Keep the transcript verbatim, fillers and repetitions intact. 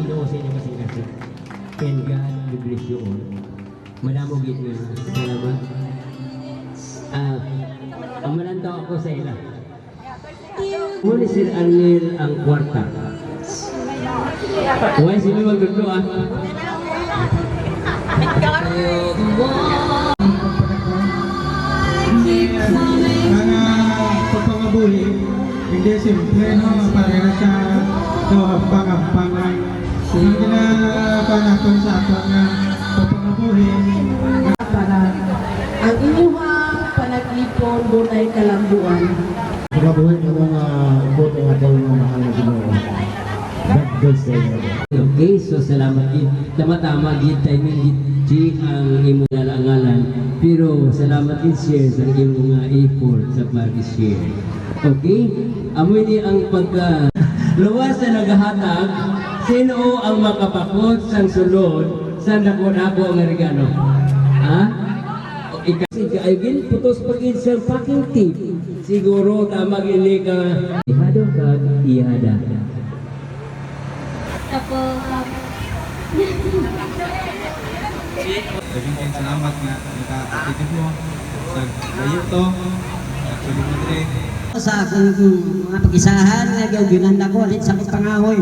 Ginoo sa inyo kasing-kasing. And God will bless you all. Madamo gid nga salamat. Ah, ang malantaw ako sa ila. Mo ni Sir Ariel ang kwarta. Why sino magdudlo, ah? Ang, ah, pagpangabuhi, hindi simple, no? Para na siya daw hampang-hampang lang. Ang ginapanaton sa aton nga pagpangabuhi. Para ang inyuhang panag-ipon dunay kalambuan. Pagabuhi kamo nga upod nga aton nga mahal nga Ginoo. God bless sa inyo. Okay, so salamat gid. Tama-tama gid, timing gid, G, ang imo ngalan. Pero salamat gid, Sir, sa imo nga effort sa pag-share. Okay? Amo ini ang pagka luwas sa nagahatag, sino ang makapakot sang sulod sa dako-dako nga regalo? Ha? Ika-, sige, ay gin, putos pa gid sa packing tape. Siguro tama gid ni ka ihado kag ihada. Tapos, um, Daghang kayong salamat nga naka-attitude mo sa layo to. Actually, mo dire. Sa akong mga pag-isahan nga giuginan ako, alit sa pagpangahoy.